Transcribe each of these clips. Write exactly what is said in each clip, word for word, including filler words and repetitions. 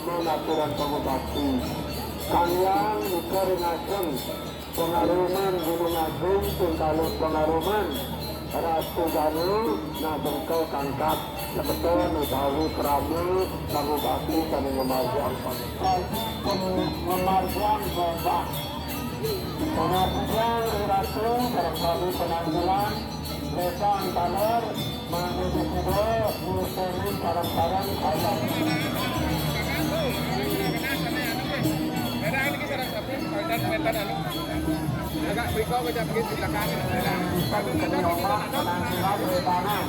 Aturan pangubakti. Kang Hyang nika ring ajeng Pangaruman Gunung Agung, ping kalih Pangaruman Ratu Danu, nah, bengkel kangkat semeton utawi krama pangubakti sané ngamargiang pangubakti. Ngamargiang pangubakti. Pangabdian ring Ratu, barangkali pananggilan, lédang taler, mangda sida nyusunin sareng-sareng ayat. Agak mriko kocap nggih di belakang. Bisa dikenyopak penanggilan lédangan.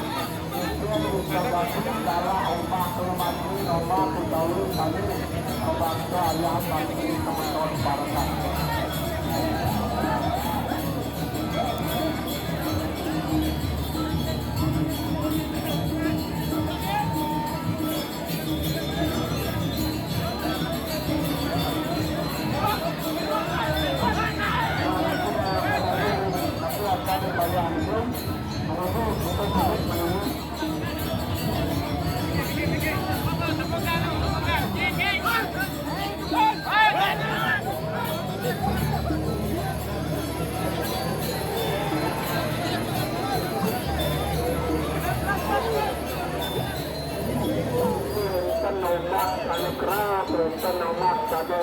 Wénten ombak sané kerep, wénten ombak sané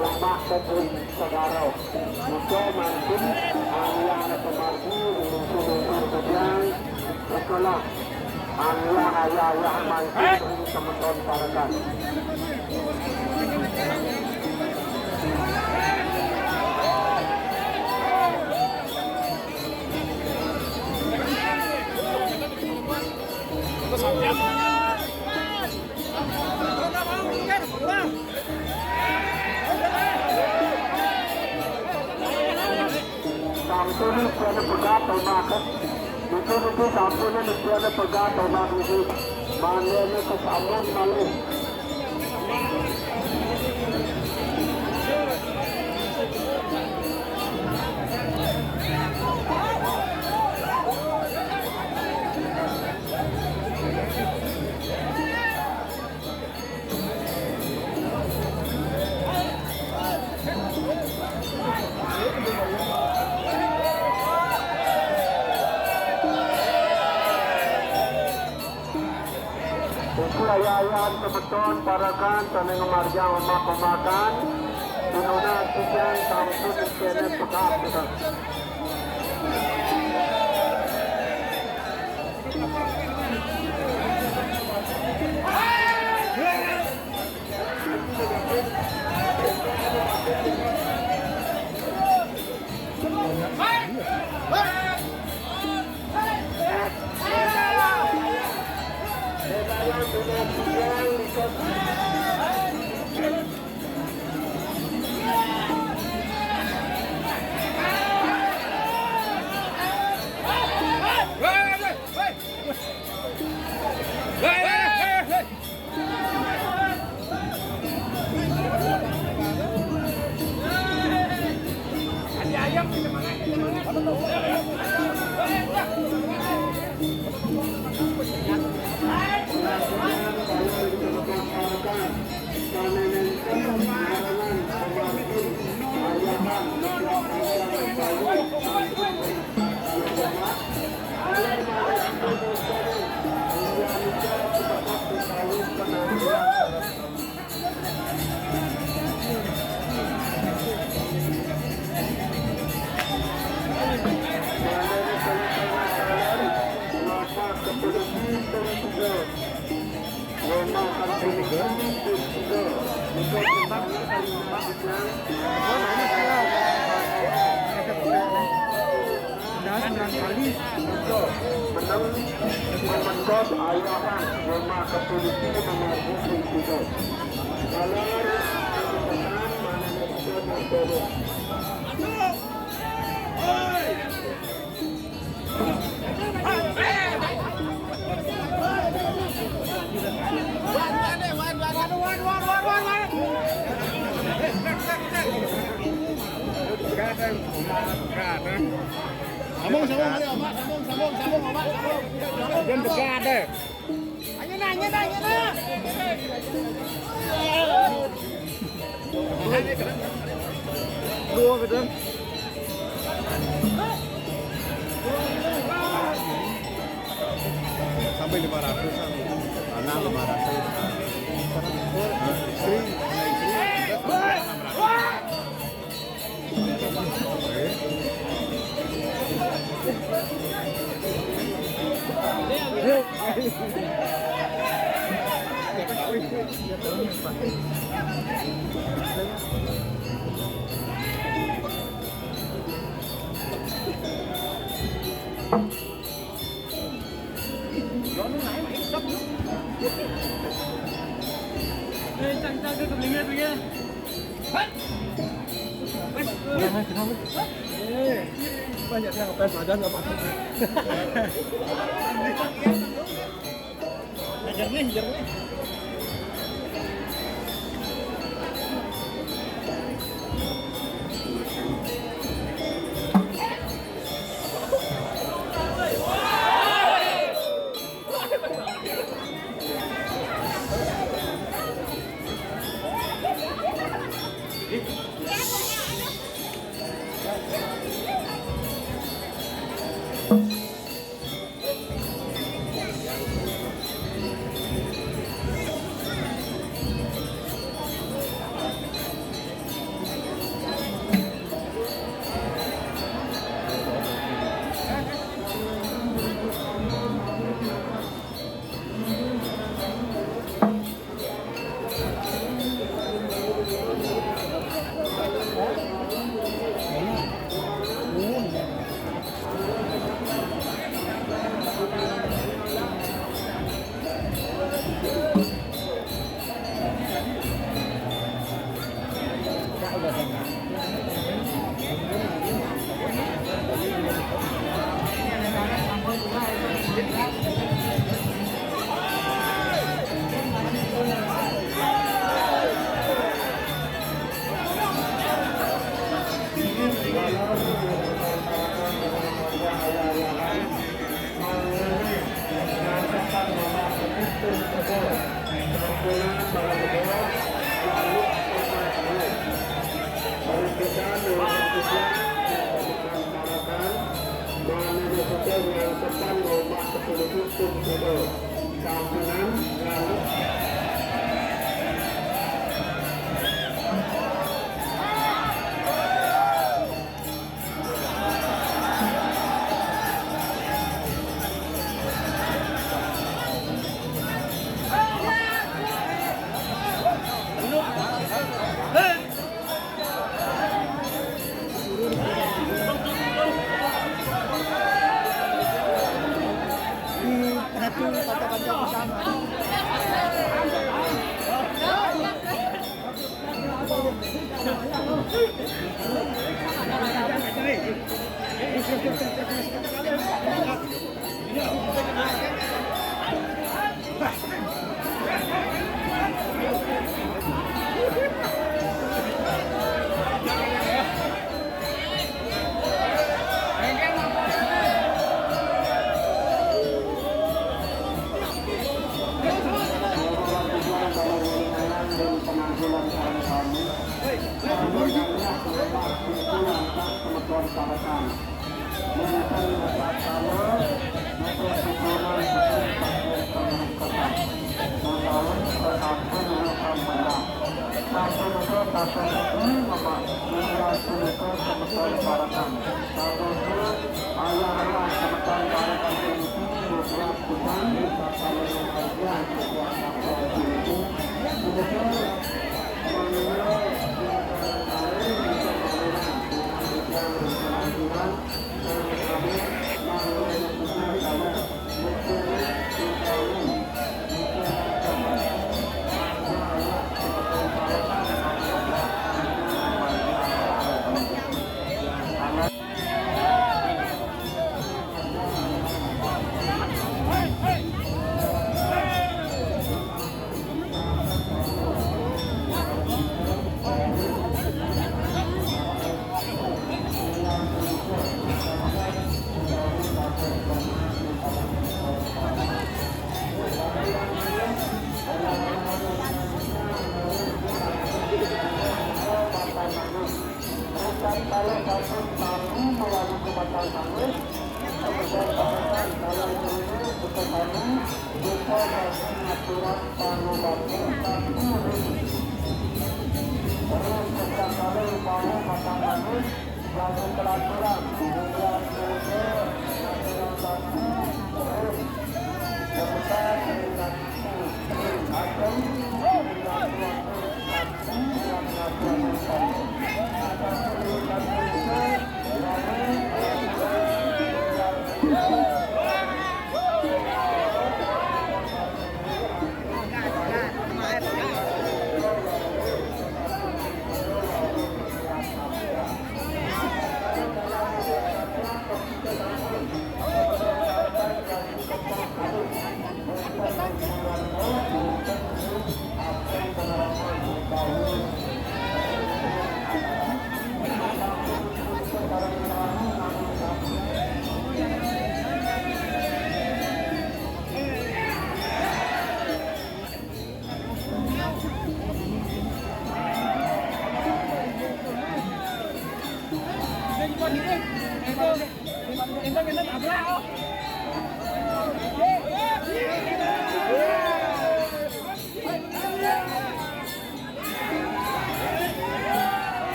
ombak kebun segara. Nika mangkin anglian pamargi ring lungsur-lungsur Bujang. Sekolah anglian ayah-ayah mangkin ring semeton parekan. Sampun pada pegat, maka itu, itu sampun pada pegat, maka itu. Mangda kesambung malih. Ugi ayah-ayahan semeton parekan sané ngamargiang ombak-ombakan, pinunas titiang sampun kéné pegat. Menang memendot ayahan Roma Katolik nomor dua puluh tiga. Kalau mana Sambung, sambung, boleh, Omak. Sambung, sambung, sambung, Omak. Sambung. Dia dekat deh. Ayo, nah, Dua gedang. Sampai lima ratus an. Anak lima ratus. Istri, anak istri, enam ratus. Banyak yang ngetes badan apa? Jernih, jernih.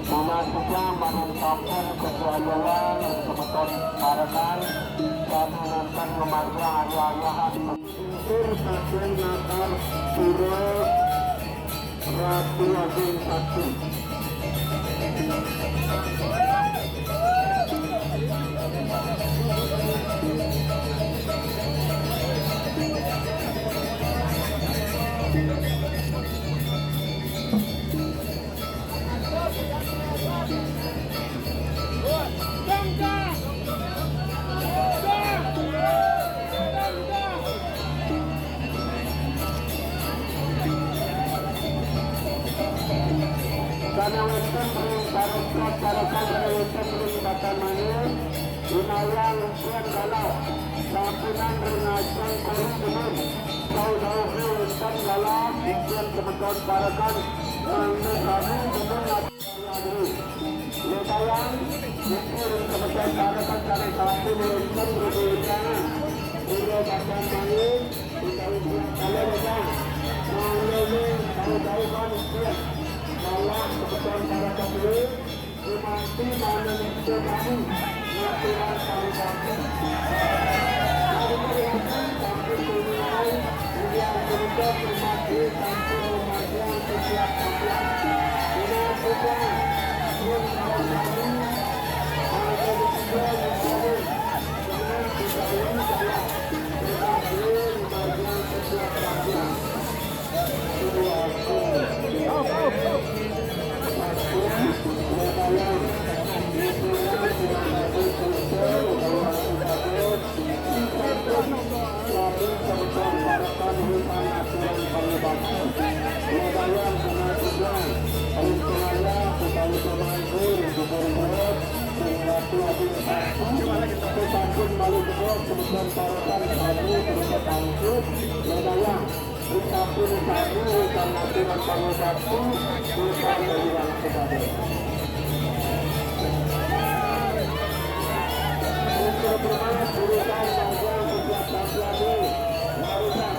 Puna sujang marun kampung kesuaian semeton parekan, kami nenten ngemarga ayah-ayahan. Singkir saking natar pura Ratu Agung Satu. Karena wonten ring parokan-parokan Mane, inayang ujian galak, sampunang ring ajeng kori demen, tau-tau ujian galak, ujian semeton parekan, mangda sami demen. Ledayang, ujian semeton parekan, sane sampun wenten ring ujian, ira badan mane, utawi ujian kala ledang, mangda tau-tau kan ujian galak, semeton parekan dulu. Gumanti manungsa kami, ngaturan pangubakti. Kami melihatkan sampun tunai, ulian punika gumanti sampun rumagiang setiap sampeyan. Dina suka, pun kawan kami, mangga dipikir mencari, dengan budaya saya, budaya rumagiang setiap sampeyan. Sampun malu tebak, semeton parekan sami, terus tangkut, ledayang. Ucapin sami, ucap aturan pangobati, ucap dari wang sekade. Ucap bermain, urusan panjang, ucap panjang, urusan.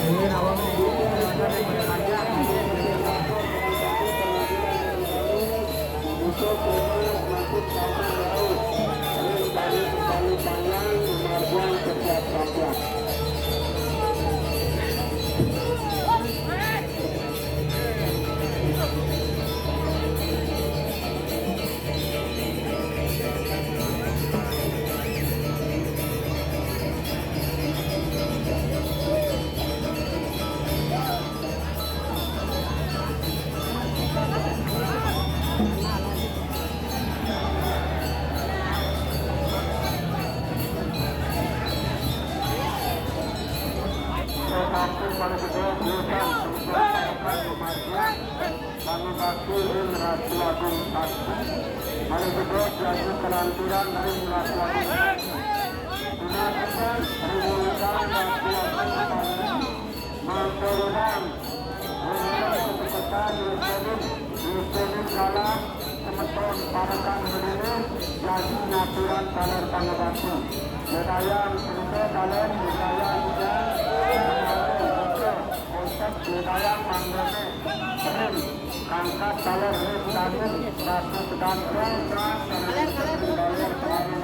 Ini awal minggu, ada yang panjang. Kami bakti ring Ratu Agung Sakti. Mari kita jadi kelanturan ring Ratu Agung Sakti. Gunakan ring Ratu Agung Sakti. Mangkuriang, rinten kecepatan, rintenin, rintenin galak, semeton parekan berdiri, jadi ngaturan taler pangobati. Medayang cerita taler, medayang ujian, konsep medayang manggone, rin, kangkat taler, rin, taler, ratu sedang, rin, rin, rin, rin, rin, rin,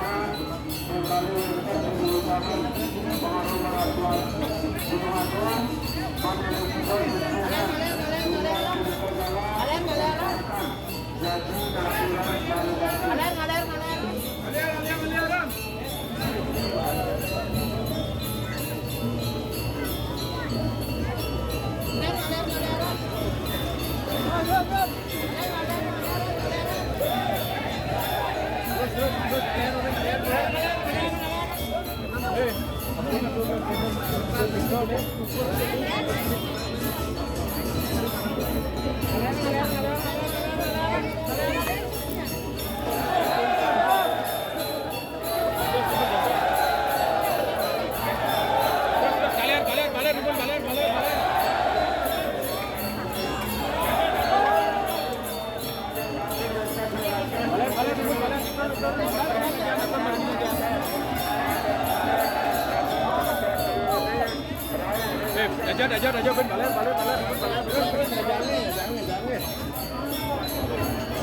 Eh, aja, aja, aja, Ben, balik, balik, balik, balik, balik, balik, balik, balik, balik.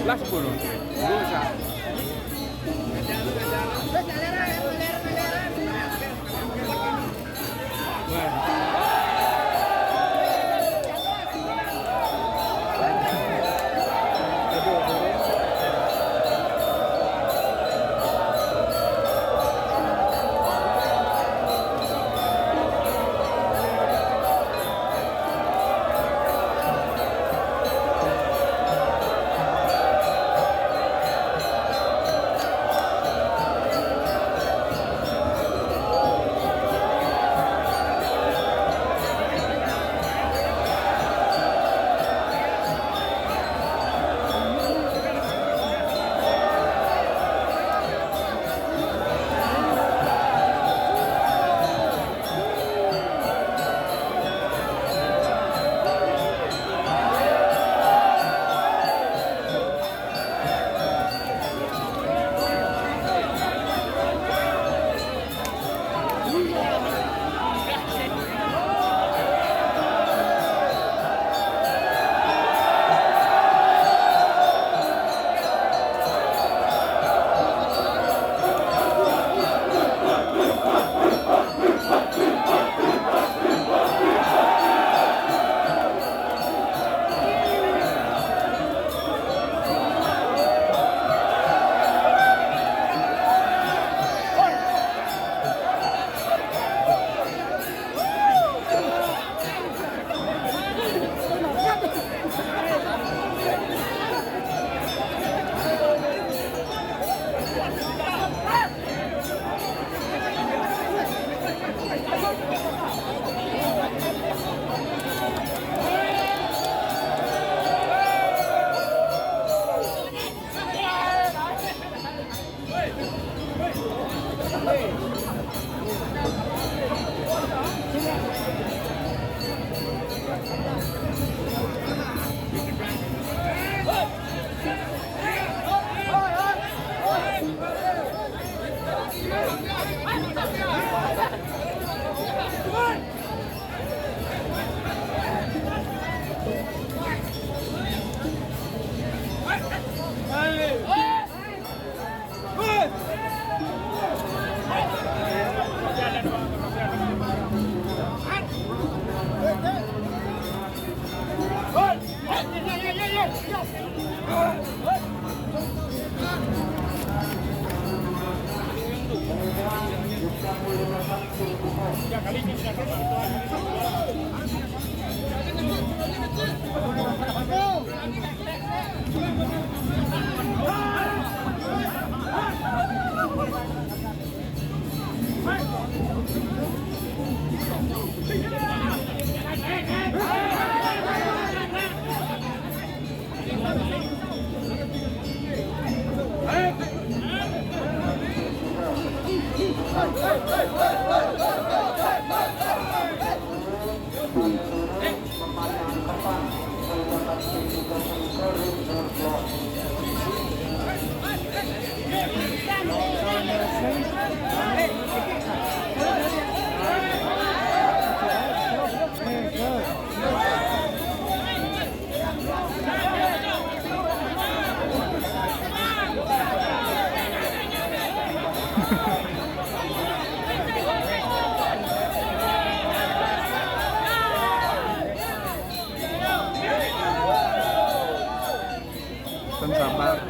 Lah, sepuluh. Dulu, Sa. Kan sabar.